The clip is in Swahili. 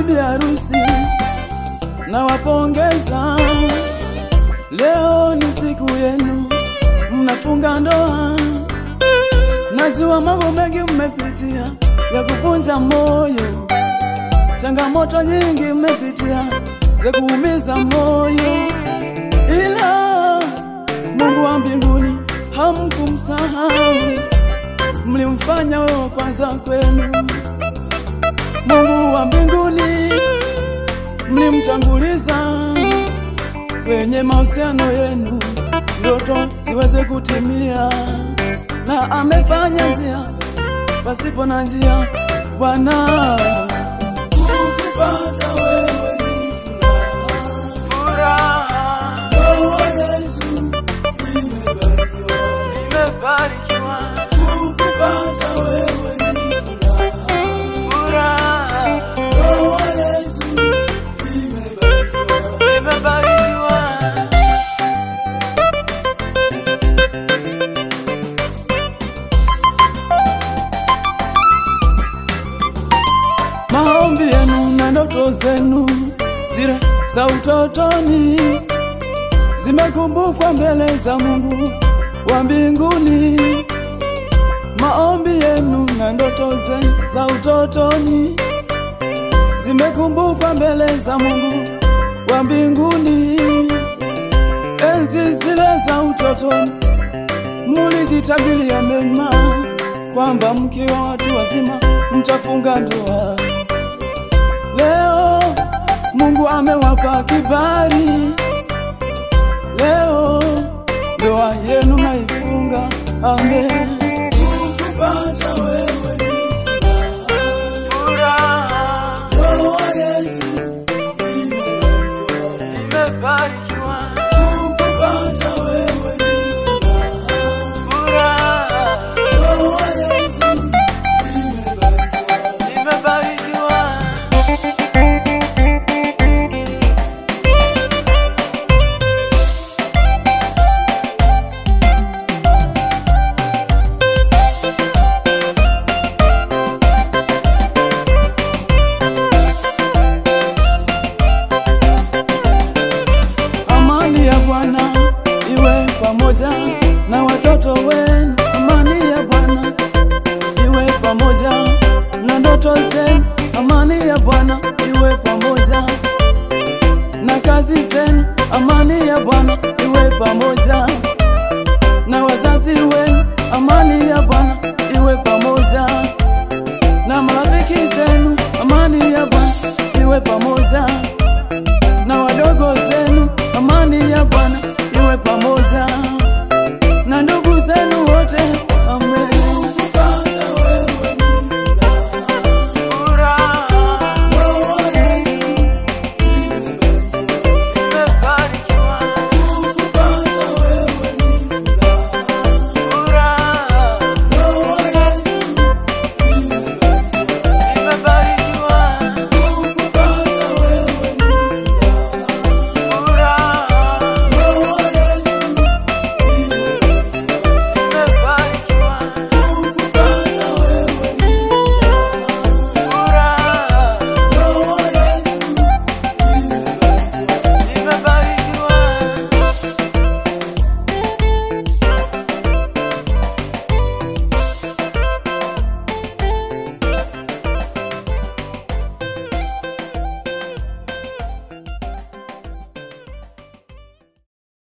Mabibi harusi nawapongeza, leo ni siku yenu, mnafunga ndoa. Najua mambo mengi mmepitia ya kuvunja moyo, changamoto nyingi mmepitia za kuumiza moyo, ila Mungu wa mbinguni hamkumsahau, mlimfanya wewe kwanza kwenu. Mungu wa mbinguni mlimtanguliza kwenye mahusiano yenu, ndoto ziweze kutimia, na amefanya njia pasipo na njia. Bwana, ukipata wewe ni furaha, ndoa yetu imebarikiwa. Ukipata wewe ni furaha, ndoa yetu imebarikiwa. Maombi yenu na ndoto zenu zile za utotoni zimekumbukwa mbele za Mungu wa mbinguni. Maombi yenu na ndoto zenu za utotoni zimekumbukwa mbele za Mungu wa mbinguni. Enzi zile za utotoni mulijitabiria mema, kwamba mkiwa watu wazima mtafunga ndoa. Leo Mungu amewapa kibali, leo ndoa yenu mnaifunga. Amen. Ukipata wewe ni furaha, ndoa yetu imebarikiwa. Ukipata wewe ni furaha, ndoa yetu imebarikiwa. Amani ya Bwana iwe pamoja na watoto wenu. Amani ya Bwana iwe pamoja na ndoto zenu. Amani ya Bwana iwe pamoja na kazi zenu. Amani ya Bwana iwe pamoja na wazazi wenu. Amani ya Bwana iwe pamoja na marafiki zenu. Amani ya Bwana iwe pamoja na wadogo zenu. Amani ya Bwana iwe pamoja.